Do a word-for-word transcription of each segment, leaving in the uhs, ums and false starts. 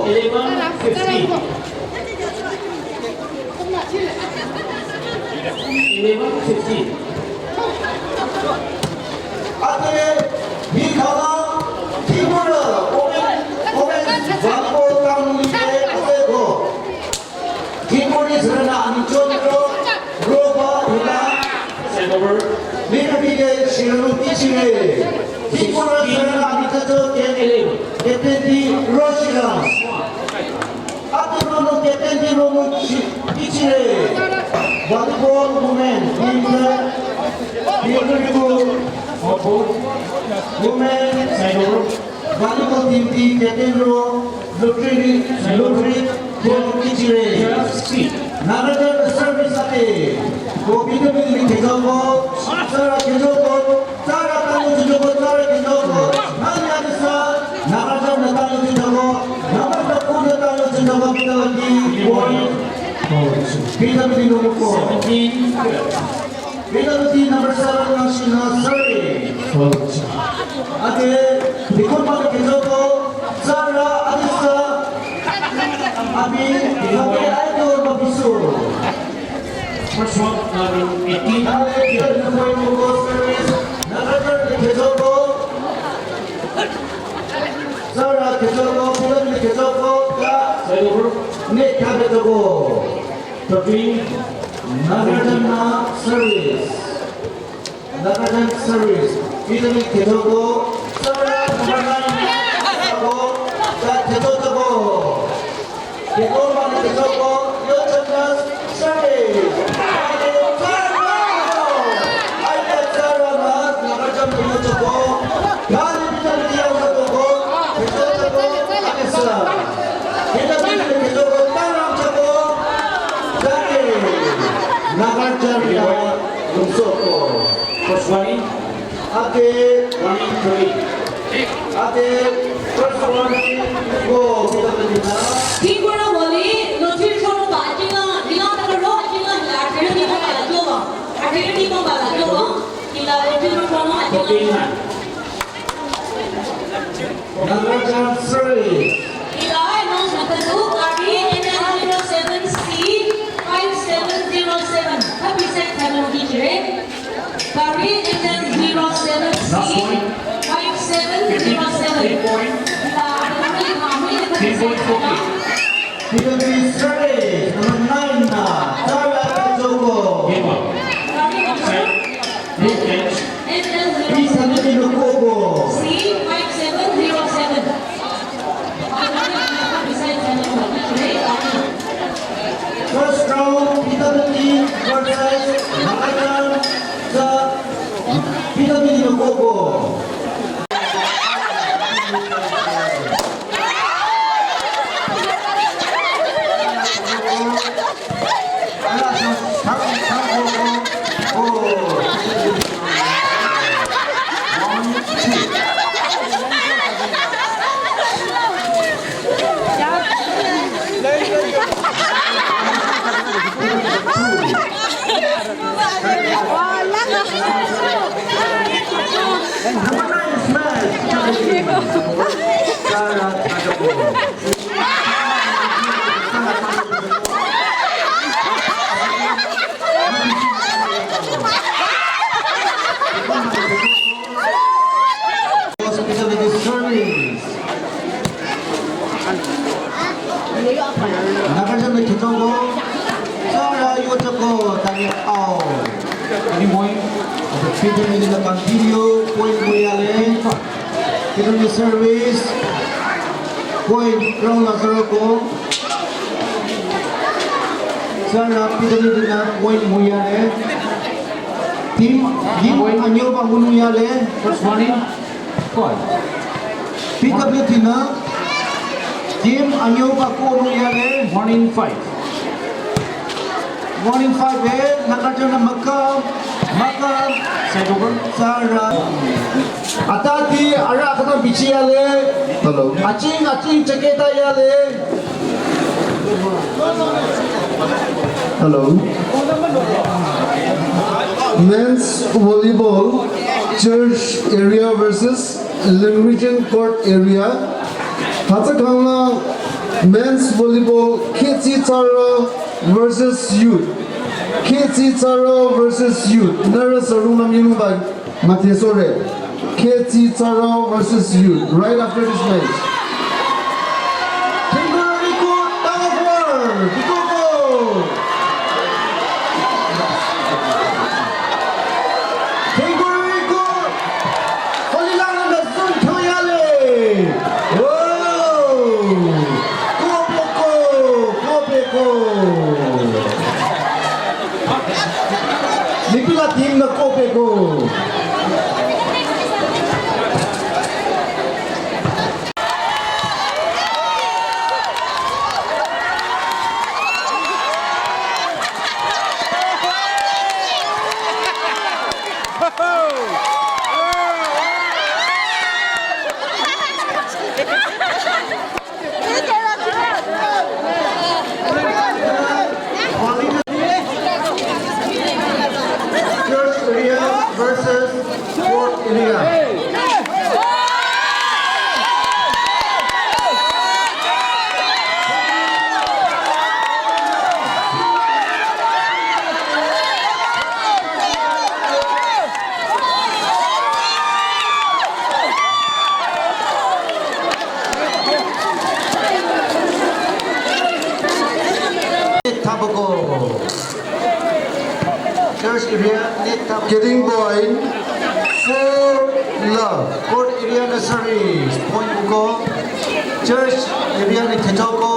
Eleven fifty. Eleven fifty. Ate, hi khala, hi khala, women, women volleyball tournament le ate ko. Hi khala ni sirena ani chon ro, roba hula. Send over. Ni ni ke shiranu kichire. Hi khala sirena ani tacho ke. Eleven. Captain di Roshira. Ate rono captain di rono chi-, kichire. Volleyball women, team, team, women, volleyball team, team, captain ro, lottery, lottery, ball kichire. Narajan service ate. Ko bidabili kejoko, sara kejoko, Tsara talu chidoko, tsara chidoko. Nanya disa, Nagajan na talu chidoko. Namasta kuda talu chidoko, kita lagi. Boy. Kita bidi nomor ko. Seventeen. Kita bidi number seven, Nashina, sorry. Ate, dikon pala chidoko. Tsara, adisa. Abi, abi, ayo, mabisu. First one, number eighteen. Side over. Thirteen. Nagajan service. Nagajan service. Italy Kyoto. Sara number nine. Kyoto. Kyoto. Kyoto mani Kyoto. Your chance. Service. Aita Sara mas Nagajan Kyoto. Kali bitan dia Kyoto. Kyoto. Anisa. Kita bitan Kyoto. Tanam Kyoto. Dari Nagajan. Lungsoko. First warning. Ate. Warning three. Ate. First warning. Go. Kita berdina. Tingkora wali, no tir choro ba, akinga, ila takaro, akinga, la, akhirnya di bawah la, coba. Akhirnya di bawah la, coba. Ila, no tir choro, akinga. Fourteen. Nagajan three. Ila, no, satu, Ari, N L zero seven C five seven zero seven. Happy set, happy teacher. Ari, N L zero seven C five seven zero seven. Three point. Three point four. Number nine, Tara Kajoko. Good catch. Peter Nini Lukogo. C five seven zero seven. First round, Peter Nini versus Nagajan, Peter Nini Lukogo. Hospitality service. Nagajan Kyoto, Sara Yotoko, Tanya Ao. Ani moi, ate Peter Nini la continue, point muyale. Peter Nini service, point Crown Lazaro ko. Sara Peter Nini la point muyale. Team, team anyoba ngunung yale. First warning, five. P W T nü team anyoba ko nung yale. Warning five. Warning five eh, Nagarjuna Makam, Makam. Side over. Sara. Atati ara akana bichi yale. Hello. Aching, aching, cheketa yale. Hello. Men's volleyball, church area versus Lengrijen court area. Hütsü khangla men's volleyball, K C Tsara versus youth. K C Tsara versus youth. Nührü sürünü müyungba. Matthew, sorry. K C Tsara versus youth, right after this match. Tengkuri ko tangapur, dikoko. Tengkuri ko, kolilang na zun thoyale. Wow. Kopeko, kopeko. Nipila team na kopeko. Church area versus court area. Tabako. Church area, net tabako. Getting point, four love. Court area na sorry, point ko. Church area na ketoko.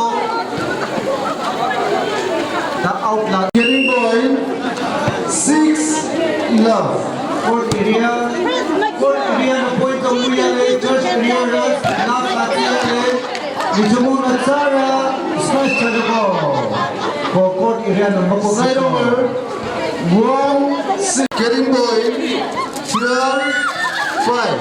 The outlet. Getting point, six love. Court area, court area na point ko muya le, church area na love la le. Ijumung na tsara, smash chadako. Ko court area na mako. Side over. One, six. Getting point, twelve, five.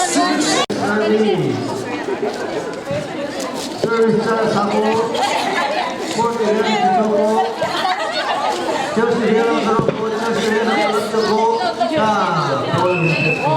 Six. Service charge sako, court area ni kitoko, church area na saroko, church area na saroko, ta, ball ni kitoko.